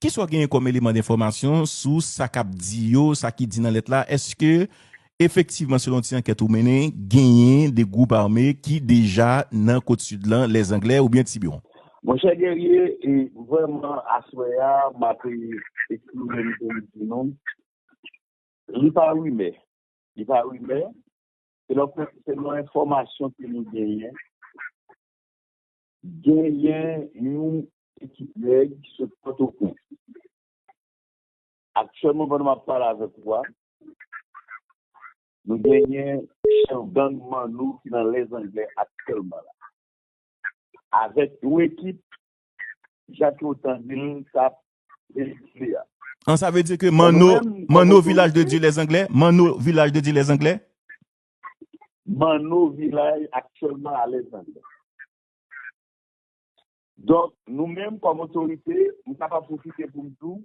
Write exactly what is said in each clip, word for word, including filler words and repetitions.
kisa w genyen kòm eleman denfòmasyon sou sa k ap di yo, sa ki di nan lèt la? Èske efektivman, selon ti ankèt ou mennen, genyen de gwoup ame ki deja nan Kot Sid lan, Lèzanglè oubyen Tibiwon? Monchè Guerrier, e vrèman aswè a, m ape eksprime m pou m di nou, li pa rimè. Li pa rimè. Selon, selon enfòmasyon ke nou genyen, genyen yon ekip nèg sot Pòtoprens. Aktyèlman, pandan m ap pale avèk ou a, nou genyen chèf gang Manno ki nan Lèzanglè aktyèlman la. Avèk yon ekip, jan ke w tande l, k ap veyikile a. An, sa vle di ke Bon, nou Manno, menm, kòm Manno otorite, Vilaj de Dye Lèzanglè, Manno Vilaj de Dye Lèzanglè? Manno Vilaj aktyèlman a Lèzanglè. Donk, nou menm, kòm otorite, m kapab pwofite pou m di w,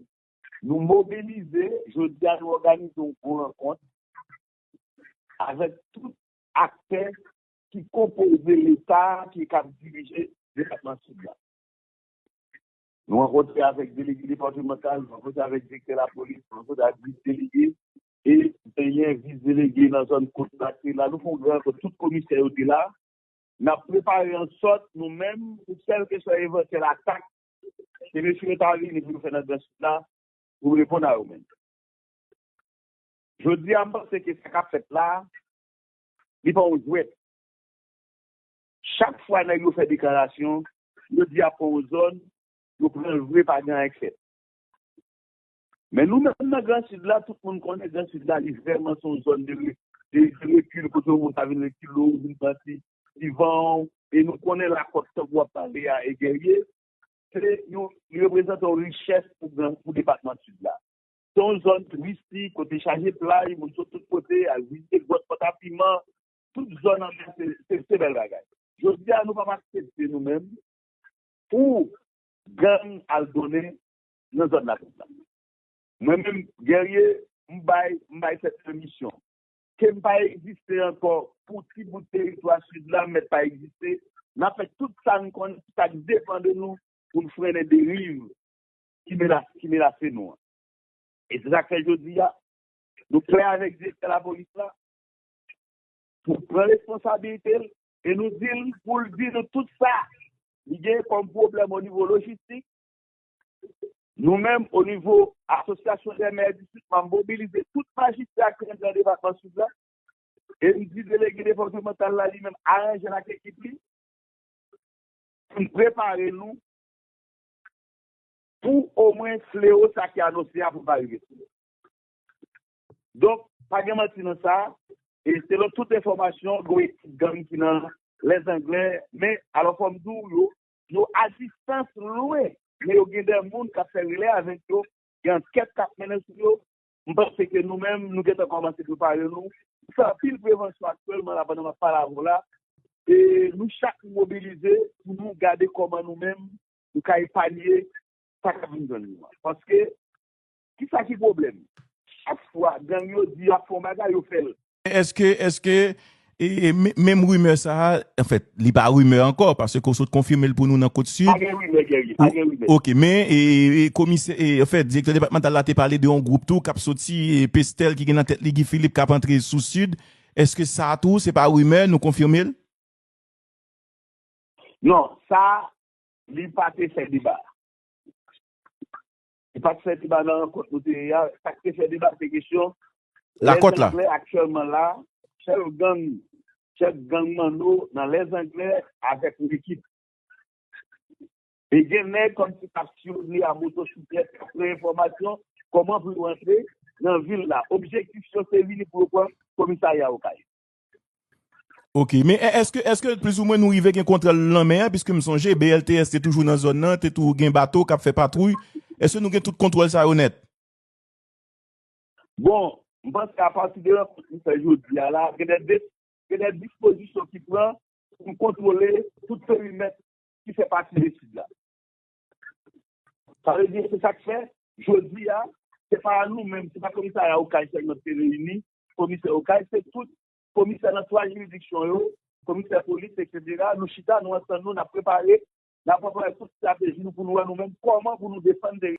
nou mobilize, jodi a, nou òganize yon gwo rankont avèk tout aktè ki konpoze Leta ki kab dirije depatman Sid la. Nou rankontre avèk delege depatmantal, nou rankontre avèk direktè lapolis, nou rankontre avèk vis delege e genyen vis delege nan zòn Kot Lakri la. Nou fè yon gran rankont, tout komisè yo te la. N ap prepare an sòt nou menm pou kèlkeswa evantyèl atak ke mesye yo ta vini pou yo fè nan Gran Sid la, pou reponn a yo menm. Jodi a, m panse ke sa k ap fèt la, li pa yon jwèt. Chak fwa nèg yo fè deklarasyon, yo di y ap pran yon zòn, yo pran l vre, pa gen anyen k fèt. Men nou menm nan Gran Sid la, tout moun konnen Gran Sid la, li vrèman se yon zòn de re-, de, de rekil, kote yon moun ta vin rekile w, vin pran ti, ti van w, e nou konnen Lakòt, tankou w ap pale a, e Guerrier, se yon, li reprezante yon richès pou gran, pou depatman Sid la. Se yon zòn touristik, kote chaje plaj, moun sot tout kote, al vizite gwòt Pòtapiman, tout zòn anba se, se, se bèl bagay. Jodi a, nou p ap aksepte nou menm pou gang al donnen nan zòn Lakòt la. Mwen menm, Guerrier, m bay, m bay sèt pèmisyon. Ke m pa egziste ankò pou ti bout teritwa Sid la, m mèt pa egziste. N ap fè tout sa n konnen, sa k depann de nou pou n frennen deriv ki menase, ki menase nou an. E se sa k fè jodi a, nou klè avèk direktè lapolis la, pou pran responsabilite l, e nou di l, pou l di nou tout sa li gen kòm pwoblèm o nivo lojistik. Nou menm, o nivo Asosyasyon dè Mè Distrik, m ap mobilize tout majistra ki rantre nan depatman Sid la, e m di delege depatmantal la, li menm, aranje l ak ekip li, pou n prepare nou pou omwen fleo sa ki anonse a pou l pa rive sou nou. Donk, pa gen manti nan sa, e selon tout enfòmasyon, gen yon ekip gang ki nan Lèzanglè, men, alò, fò m di w, yo, yo a distans lwen, men yo gen de moun k ap fè relè avèk yo, gen ankèt k ap mennen sou yo. M panse ke nou menm, nou gentan kòmanse prepare nou. Nou fè anpil prevansyon aktyèlman la, pandan m ap pale avè w la. E nou chak mobilize pou nou gade kòman nou menm, nou ka epanye sa k ap vin jwenn nou an. Paske, kisa ki pwoblèm? Chak fwa gang yo di y ap fè yon bagay, yo fè l. Èske, èske, e, e, me-, menm rimè sa a, anfèt, li pa rimè ankò, paske w sot konfime l pou nou nan Kot Sid. Pa gen rimè, Guerrier, pa gen rimè. Oke, men, e, e, e, komisè, e, anfèt, direktè depatmantal la te pale de yon gwoup tou k ap soti, e, Pestèl ki gen nan tèt li Guy Philippe k ap antre sou Sid. Èske sa tou, se pa rimè, nou konfime l? Non, sa, li pa te fè deba. Li pa t fè deba nan rankont nou te ye a. Sa k te fè deba, se kesyon Lakòt la. Lèzanglè aktyèlman la, chèf gang, chèf gang Manno nan Lèzanglè avèk yon ekip. E gen nèg kòmsi k ap siyone a motosiklèt, k ap pran enfòmasyon, kòman pou yo rantre nan vil la. Objektif yo se vini pou yo pran komisarya Okay. Oke, men è-, èske, èske plizoumwen nou rive gen kontwòl lanmè a, piske m sonje B L T S te toujou nan zòn nan, te tou gen bato k ap fè patwouy. Èske nou gen tout kontwòl sa yo nèt? Bon, m panse apati de rankont nou fè jodi a la, gen de, de, gen de dispozisyon ki pran pou n kontwole tout perimèt ki fè pati de Sid la. Sa vle di, se sa k fè, jodi a, se pa nou menm, se pa komisarya Okay sèlman ki te reyini, komisè Okay, se tout komisè nan twa jiridiksyon yo, komisè polis, etsetera. Nou chita, nou antann nou, n ap prepare, n ap prepare tout estrateji nou pou nou wè nou menm kòman pou nou defann teri-